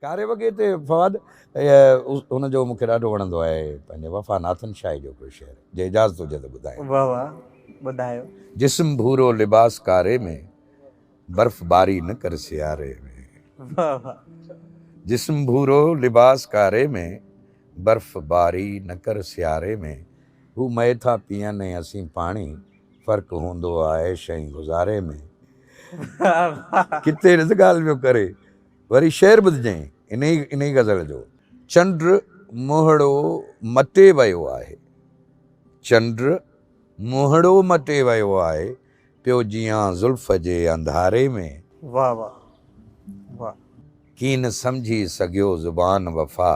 ڪاري وڳي تي فواد ان جو مون کي ڏاڍو وڻندو آهي پنهنجي وفا ناٿن شاهي جو هڪڙو شعر جي اجازت هجي ته ٻڌايان. واه واه ٻڌايو. جسم ڀورو لباس ڪاري ۾، برف باري نه ڪر سياري ۾. واه واه. جسم ڀورو لباس ڪاري ۾، برف باري نه ڪر سياري ۾. هو مئي ٿا پيئن ۽ اسين پاڻي، فرق هوندو آ عيش ۽ گذاري ۾. واه واه. ڪٿي ڏس ڳالهه پيو ڪري. وري شعر ٻڌجئين انهي انهي غزل جو. چنڊ منهڙو مٽي ويو آهي. چنڊ منهڙو مٽي ويو آهي، پيو جيان زلف جي انڌاري ۾. واه واه واه. ڪين سمجهي سگهيو زبان وفا،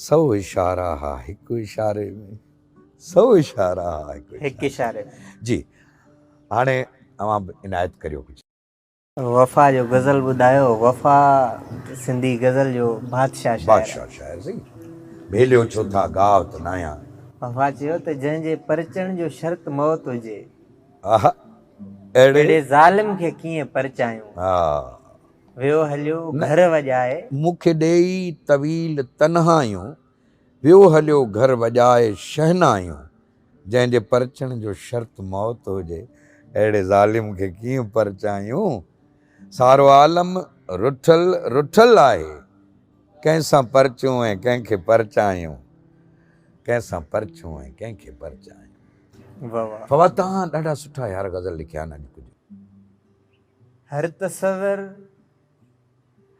سو اشارا ها هڪ اشاري ۾. سو اشارا ها هڪ اشاري ۾. جي هاڻي اوهان به عنايت ڪريو ڪجهه. وفا جو غزل ٻڌايو. وفا سنڌي غزل جو بادشاهه شاعر آهي. بادشاهه شاعر سائين. ڀيليو ڇو ٿا گاهه ته ناهيان. وفا چيو ته جنهن جي پرچڻ جو شرط موت هجي. آها اهڙي. اهڙي ظالم کي ڪيئن پرچايون. ها. ويو هليو گهر وڄائي. مون کي ڏيئي طويل تنهايون. ويو هليو گهر وڄائي شهنايون. جنهن جي پرچڻ جو شرط موت هجي، اهڙي ظالم کي ڪيئن پرچايون؟ سارو عالم رٺل رٺل آهي، ڪنهن سان پرچون ۽ ڪنهن کي پرچايون؟ ڪنهن سان پرچون ۽ ڪنهن کي پرچايون؟ فواد توهان ڏاڍا سٺا يار غزل لکيا آهن اڄ ڪجهه. هر تصور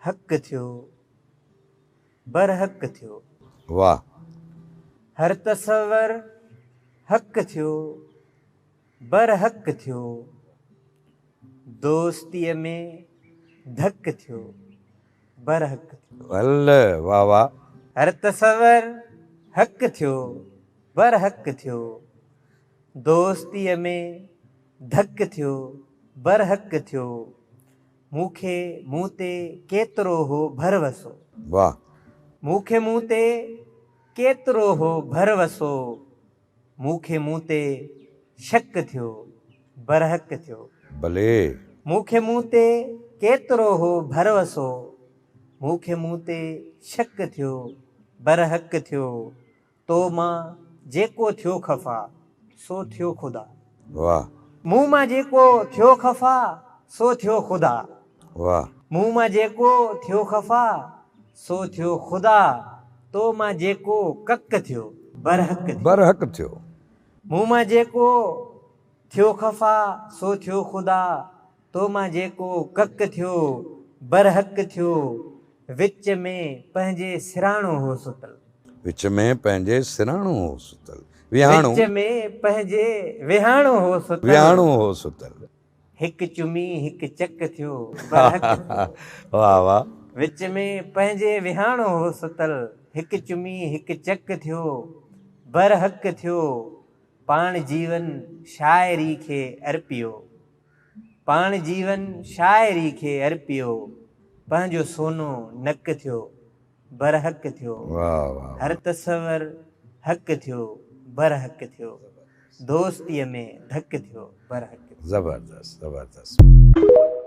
حق ٿيو. برحق ٿيو. واه. هر تصور حق ٿيو، برحق ٿيو. دوستيء ۾ ڌڪ ٿيو، برحق ٿيو. هل واه واه. هر تصور حق ٿيو، برحق ٿيو. دوستيء ۾ ڌڪ ٿيو، برحق ٿيو. مون کي مون تي ڪيترو هو ڀروسو. واه. مون کي مون تي ڪيترو هو ڀروسو. مون کي مون تي شڪ ٿيو، برحق ٿيو. ڀلي. مون کي مون تي ڪيترو هو ڀروسو. مون کي مون تي شڪ ٿيو، برحق ٿيو. تو مان جيڪو ٿيو خفا، سو ٿيو خدا. واه. مون مان جيڪو ٿيو خفا، سو ٿيو خدا. واه. مون مان جيڪو ٿيو خفا، سو ٿيو خدا. تو مان جيڪو ڪڪ ٿيو، برحق ٿيو. برحق ٿيو. مون مان جيڪو ٿيو خفا، سو ٿيو خدا. تو مان جيڪو ڪڪ ٿيو، برحق ٿيو. وچ ۾ پنهنجي سراڻو هو ستل. وچ ۾ پنهنجي سراڻو هو ستل. ويهاڻو. وچ ۾ پنهنجي ويهاڻو هو ستل. ويهاڻو هو ستل. هڪ چمي هڪ چڪ ٿيو، برحق ٿيو. واه واه. وچ ۾ پنهنجي ويهاڻو هو ستل. هڪ چمي هڪ چڪ ٿيو، برحق ٿيو. پاڻ جيون شاعري کي ارپيو. پاڻ جيون شاعري کي ارپيو، پنهنجو سونو نڪ ٿيو، برحق ٿيو. هر تصور حق ٿيو، برحق ٿيو. دوستيء ۾ ڌڪ ٿيو، برحق ٿيو. زبردست زبردست.